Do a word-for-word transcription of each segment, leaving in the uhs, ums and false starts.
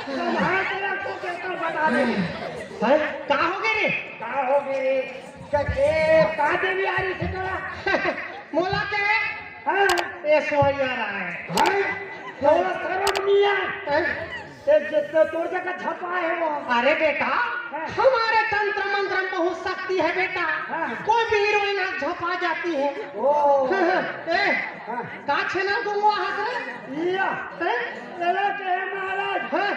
तुम्हारा तेरा को कैसा बता दे। हैं? का हो गए रे? का हो गए रे? का के का देवी आ रही से करा? मोला के? हाँ। ऐश्वर्या राय। हैं? तो शर्म नहीं है। हैं? ये जितना तोर जगह छपा है वो। अरे बेटा, हाँ। हमारे तंत्र मंत्र में बहुत शक्ति है बेटा। हाँ। कोई भी हीरोइन आज झपा जाती है। ओ। ए, हाँ। का छेना गुंगवा हंस रे? या। हैं? चला के है महाराज। हाँ।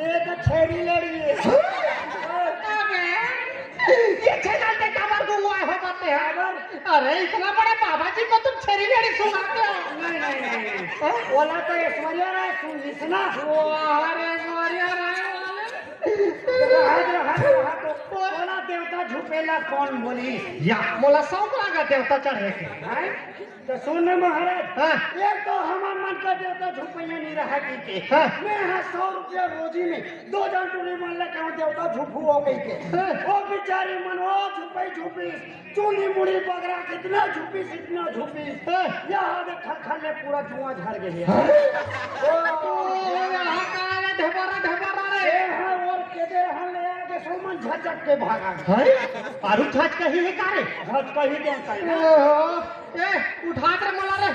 ये तो छेरी लड़ी है। अबे, ये छेना ते काबर गुंगवा हो बाते हैं? काबर? अरे, इतना बड़े बाबा जी को तुम छेरी लड़ी सुनाते हो? नहीं, नहीं, नहीं, नहीं। हाँ? बोला तो ऐश्वर्या राय सुन ली ना। वो, अरे, ऐश्वर्या राय वाले। रहा, रहा, रहा, तो बोला देवता झुपेला कौन बोली? या, मोला सौंप लागा देवता चढ़े के। हैं? तो सुन ना महाराज, हाँ। एक तो हमार मन का देवता झुपैया नहीं रहा की के। हाँ। मैं हाँ सौ रुपया रोजी में दो जन टूरी मन ला कहूँ देवता झुपू हो गई के। हाँ। वो बेचारी मन वो झुपई झुपी, चूनी मुड़ी बगरा कितना झुपी, इतना झुपी। हाँ। यहाँ आगे खल खल ले पूरा जुआ झड़ गई है। हाँ। ओ, ओ, यहाँ का आगे ढेबरा, ढेबरा रे। ए हाँ, और के दे हाँ ले आगे सो मन झचक के भागा। हैं? आरू झचका ही है का रे? झचका ही देवता है ना। ओहो। ए, उठा दे मला रे।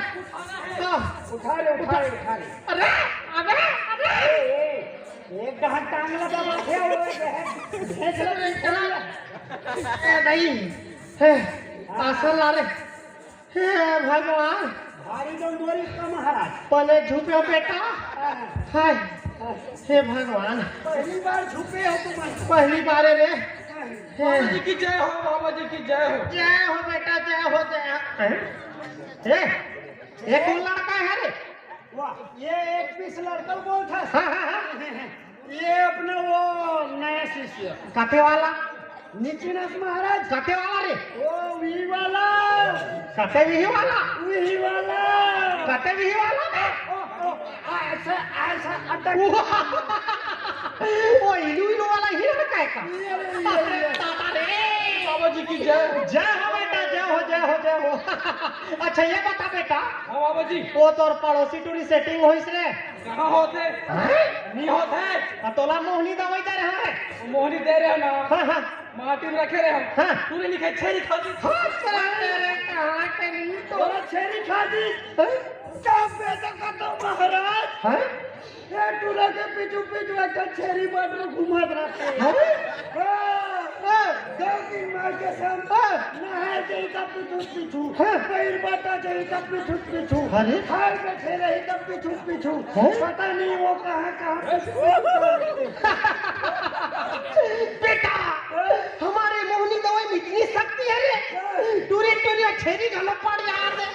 आ, उठा रे, उठा रे, उठा रे। अरे, अबे, अबे। ए, ए, एक डहान टांग लगा बात है, वो जो है, भेज ले, भेज ले। ए, नहीं। हे, आसन ला रे। हे भगवान। भारी डंडोरी का महाराज। पहले झुके बेटा। हाँ। हाय। हाँ। हे भगवान। पहली बार झुके हो तुम। पहली बार है रे। हाँ। हे। बाबा जी की जय हो, बाबा जी की जय हो। जय हो बेटा, जय हो, जय हो। हैं? ए, ये कौन लड़का है रे? वाह, ये एक पीस लड़का बोल था। हाँ, हाँ, हाँ। ये अपना वो नया शिष्य। कते वाला? निचिनस महाराज। कते वाला रे? वो वी वाला। कते वी वाला? वी वाला। कते वी वाला रे? ओ, ओ, ऐसा, ऐसा अटक। वो इलू इलू वाला ही लड़का है का? ये, ये, ये, ये। अरे दादा रे। बाबा जी की जय। जय हो बेटा, जय हो, जय हो, जय हो। अच्छा, ये बता बेटा। हाँ बाबा जी। वो तोर पड़ोसी टूरी सेटिंग होइस रे? कहाँ होत हे? हैं? नहीं होत हे। आ, तोला मोहनी दवाई दे रहा है। मोहनी दे रहे हो ना? हाँ, हाँ। माटी में रखे रहे हम। हाँ। तूने लिखे छेरी खा दी। हाँ, साले रे, कहाँ के नहीं तो। बोला छेरी खा दी। हैं? क्या बेटा का तो महाराज? हैं? ये टूरा के पीछू पीछू एक ठो छेरी बाटू घुमात रहते हैं। हैं? हाँ। हाँ। दो दिन मार के शाम हाँ। नहाए जाई तब पीछू पीछू। हाँ। पैर बाटा जाई तब पीछू पीछू। अरे। खाए बैठे रही तब पीछू पीछू। हैं? पता नहीं वो कहाँ कहाँ पे बेटा, हमारे मोहनी दवाई में इतनी शक्ति है रे। टूरी टूरी छेरी घलो पड़ जा रे।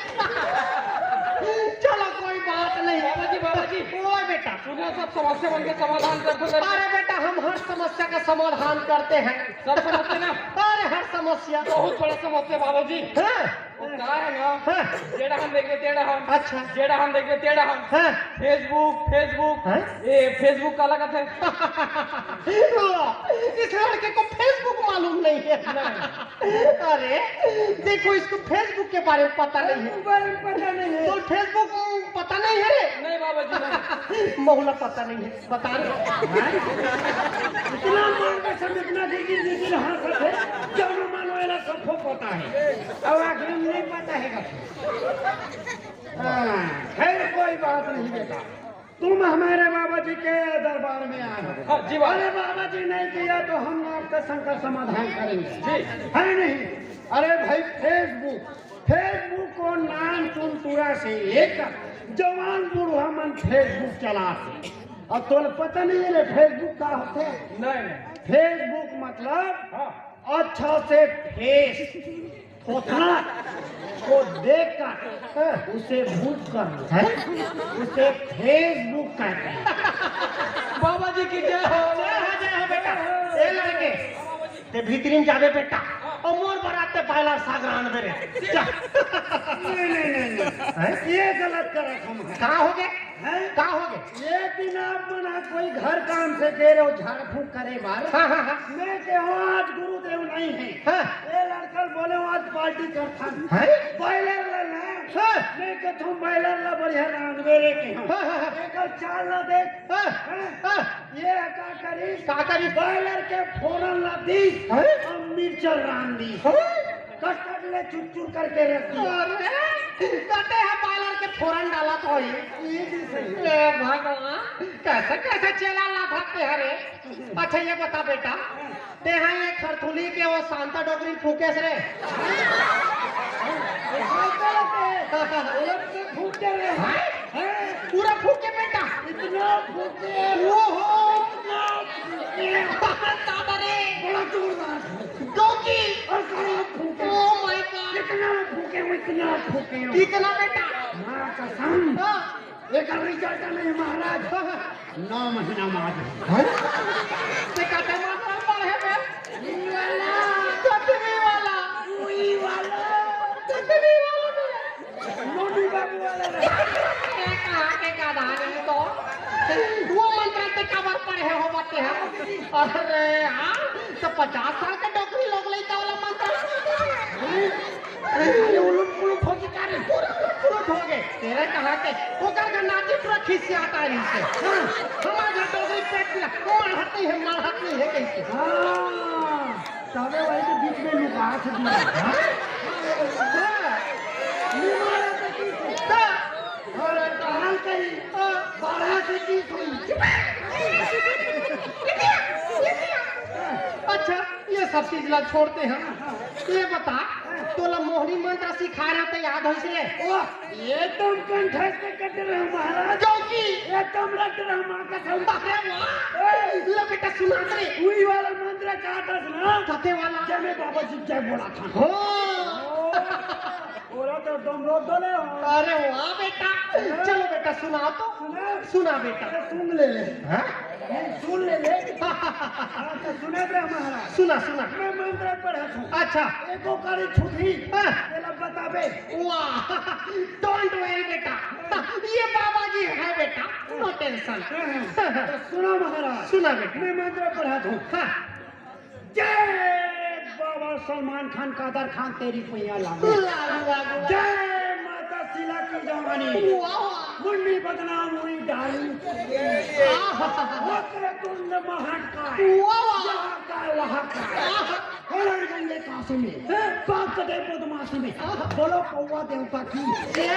चलो कोई बात नहीं। बाबा जी, बाबा जी। ओए बेटा। सुना सब समस्या मन के समाधान कर दो। अरे बेटा, हम हर समस्या का समाधान करते हैं। सब समस्या ना? अरे हर समस्या। बहुत बड़ा समस्या बाबा जी। हाँ। वो का है ना? हाँ। जेड़ा हम देखबे तेड़ा हम। अच्छा। जेड़ा हम देखबे तेड़ा हम। हाँ। Facebook, Facebook। हाँ? ये Facebook काला कथे? इस लड़के को Facebook मालूम नहीं है। नहीं। अरे, देखो, इसको Facebook के बारे में पता नहीं है। Facebook के बारे में पता नहीं है। तो Facebook पता नहीं है रे? नहीं बाबा जी, नहीं। मोहला पता नहीं है, बता रहे। इतना मांगे सब इतना गिर गिर गिर गिर हंसत है, जब मानो एला सबको पता है। अब आखिर में नहीं पता है का? हाँ, खैर कोई बात नहीं बेटा, तुम हमारे बाबा जी के दरबार में आए हो। हाँ, जी बाबा। अरे बाबा जी नहीं किया तो हम आपका शंकर समाधान करेंगे। जी। है नहीं? अरे भाई Facebook, Facebook को नान चुनचुरा से लेकर जवान बूढ़ा मन Facebook चलाथे। अब तोला पता नहीं है रे Facebook का होथे? नहीं, नहीं। Facebook मतलब हाँ। अच्छा से फेस, फोथना को देख कर उसे बुक कर लो। हैं? उसे Facebook कहते हैं। बाबा जी की जय हो। जय हो, जय हो बेटा। ए लड़के, ते भीतरी में जाबे बेटा, अउ मोर बरात ते बायला सागरान बेरे। जा। नहीं, नहीं, नहीं, नहीं। हैं? ये गलत करत हम हैं। का हो गे? हैं? का हो गे? ये दिन आप मन आज कोई घर काम से गे रहे हो, झाड़ फूक करे बार। हाँ, हाँ, हाँ। मैं कहो आज गुरुदेव नहीं है। हाँ। ये लड़का बोले आज पार्टी करथन। हैं? बॉयलर ले ना। हाँ। मैं कथों बॉयलर ला बढ़िया रांधबे रे कहियों। हाँ, हाँ, हाँ। एकर चाल ला देख। हाँ, हाँ। हाँ। ये का करिस? का करिस? बॉयलर के फोरन ला दिस। हाँ। अउ मिर्चा रांध दिस। हाँ। कट कट ले चुर चुर करके रख दिया। अरे, कटे ह बॉयलर के फोरन डालत होही। ये भी सही। ए भगवान, कैसे कैसे चेला लाथस ते हरे। अच्छा ये बता बेटा, तेहा ये खरथुली के वो शांता डोकरी फूकेस रे। फूके रे। हैं? पूरा फूके बेटा। इतना फूके। ओहो। इतना फूके। दादा रे। बड़ा जोरदार। डोकी। और साला फूके। Oh my God। इतना फूके, इतना फूके। इतना बेटा। माँ कसम। हाँ। एकर result नहीं महाराज, नौ महीना में आ जाए। हैं? ते कते मात्रा में पढ़े बे? ई वाला। कतवी वाला? ई वाला। कतवी वाला बे? नोनी बाबू वाला रे। ए, कहाँ के गाधा नहीं तो? वो मंत्र ते काबर पढ़े हो बते हैं? अरे हाँ, तो पचास साल के डोकरी लोग लइका वाला मंत्र। हैं? अरे, उलट पुलट हो चुका रे। पूरा उलट पुलट हो गए। तेरे कहाँ के? ओकर का नाती पूरा खिसियात हे इनसे। हाँ। हमारे घर डोकरी पेट पिला, मारत नहीं है, मारत नहीं है कहिके। हाँ, तबे वही के बीच में लुका से दिया। हाँ। निमारा से की से। हाँ। अरे, कहाँ कहीं? हाँ। बारह से की सुई। अच्छा, ये सब चीज ला छोड़ते हैं। ये बता, तोला मोहनी मंत्र सिखाए रहे तो याद होइस ले? ओह, ये तो हम कंठस्थ कर रहे हैं महाराज। क्योंकि ये तो हम रट रहे हैं माँ कसम। अरे वाह। ए। ले बेटा सुना दे। उही वाला मंत्र चाहता ना। कते वाला? जब मैं बाबा जी जय बोला था। हो। ओह। बोला तो तुम रोक दो ना। अरे वाह बेटा, चलो बेटा सुनाओ तो। सुना? सुना बेटा। अरे सुन ले ले। हाँ? नहीं, सुन ले ले। हाँ, तो सुना दे महाराज। सुना, सुना। मैं मंत्र पढ़त हूँ। अच्छा। एको करी छुटी। हाँ। तेला बताबे। वाह, don't worry बेटा, ये बाबा जी है बेटा, no tension। हाँ, हाँ। तो सुना महाराज। सुना बेटा। मैं मंत्र पढ़त हूँ। हाँ। जय बाबा सलमान खान, कादर खान, तेरी पैया लागू। लागू, लागू, लागू। जय माता शीला की जवानी। वाह, वाह। मुन्नी बदनाम हुई डार्लिंग। आहा। वक्रतुंड महाकाय। वाह, वाह। यहाँ का, वहाँ का। आहा। हर गंगे काशी में। हाँ। पाक दे बदमाशी में। आहा। बोलो कौवा देवता की। जय।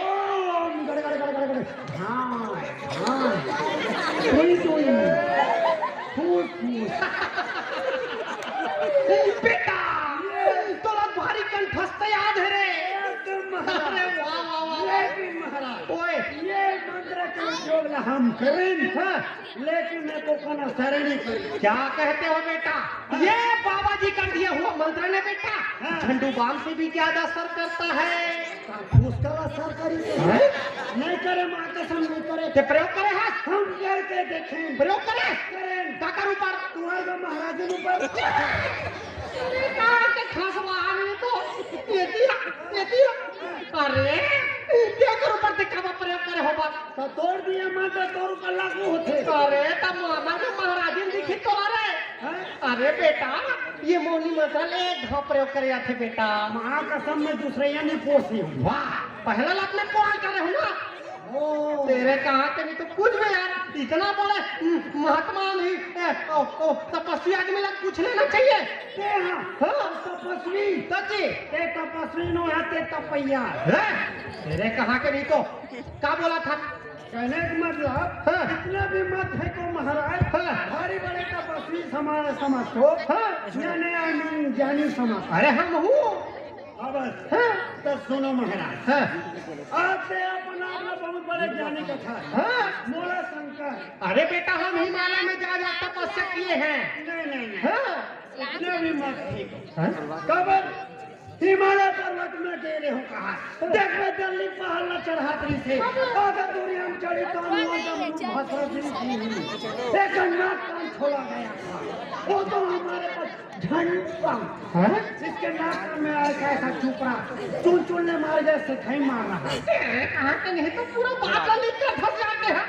ओम गड़ गड़ गड़ गड़ गड़। हाँ, हाँ। टुई, टुई। फूस, फूस। बेटा, तोला भारी कंठस्थ याद है रे। एकदम महाराज। अरे वाह, वाह, वाह, वाह। लेकिन महाराज, ओए। ये मंत्र के उपयोग ला हम करें, हाँ। लेकिन मैं तो कहना शरणी करी। क्या कहते हो बेटा? ये बाबा जी का दिया हुआ मंत्र ने बेटा, हाँ। झंडू बाम से भी ज्यादा असर करता है। उसका असर करी तो हैं? नहीं करे, माँ कसम नहीं करे। ते प्रयोग करे हस? हम करके देखें। प्रयोग करे? करें। काकर ऊपर? तुम्हारे महाराज ऊपर। अरे, कहाँ के खसवा आदमी तो? ये दिया, ये दिया। अरे, ते ओकर ऊपर ते काबर प्रयोग करे हो बा? तो तोर दिया माँ तो तोर ऊपर लागू होथे। अरे, त मामा के महाराजिन दिखी तोला रे। हैं? अरे बेटा, ये मोहनी मंत्र एक घाव प्रयोग करे जाथे बेटा। माँ कसम, मैं दूसरे या नहीं पोसी हूँ। वाह, पहला लात में कॉल करे हूँ ना। ओ। तेरे कहाँ के नहीं तो कुछ भी यार, इतना बड़े, हम्म, महात्मा नहीं, ए, ओ, ओ, तपस्वी आदमी ला पूछ लेना चाहिए। ते हाँ। हाँ। तपस्वी। सच्ची। ते तपस्वी नो है, ते तपैया। हैं? तेरे कहाँ के नहीं तो, का बोला था? कहने का मतलब, हाँ। जितना भी मत फेंको महाराज, हाँ। भारी बड़े तपस्वी समाज समझ को, हाँ। या नया ज्ञानी समझ। अरे हम हूँ। अब हाँ। तो सुनो महाराज, हाँ। आप से अपन आप में बहुत बड़े ज्ञानी कथा है। हाँ। मोला शंका है। अरे बेटा, हम हिमालय में जा जा तपस्या किए हैं। नहीं, नहीं, नहीं। हाँ। इतना भी मत फेंको। हाँ? काबर हिमालय पर्वत में गे रहे हो कहा। देख रहे दिल्ली पहाड़ ला चढ़ात रही थे। आधा दूरी हम चढ़े तो हम लोग जब भाषा भी नहीं हुई। एक नाक कान खोला गया था। वो तो हमारे पास झंडा। हाँ? इसके नाक में ऐसा, ऐसा चुप रहा। चुन चुन ने मार जैसे थे मार रहा। तेरे कहाँ के नहीं तो पूरा बादल इतना फंस जाते हैं।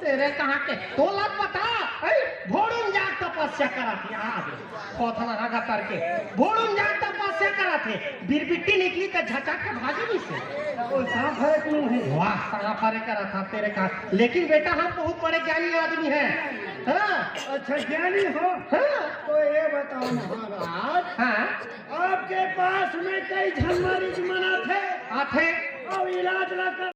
तेरे कहाँ के? तोला पता है? भोड़ुन जाग तपस्या करत यार। पथना हागा करके। भोड़ुन जाग तपस्या करत। बिरबिट्टी निकली त झचक के भागे नहीं से। वो सांप हरे कोनो है। वाह, सांप हरे का रहा था तेरे का। लेकिन बेटा, हम बहुत बड़े ज्ञानी आदमी हैं। हाँ। अच्छा, ज्ञानी हो? हाँ। तो ये बताओ महाराज, हाँ। आपके पास में कई झन मरीज मन आथे? आथे। अउ इलाज ला कर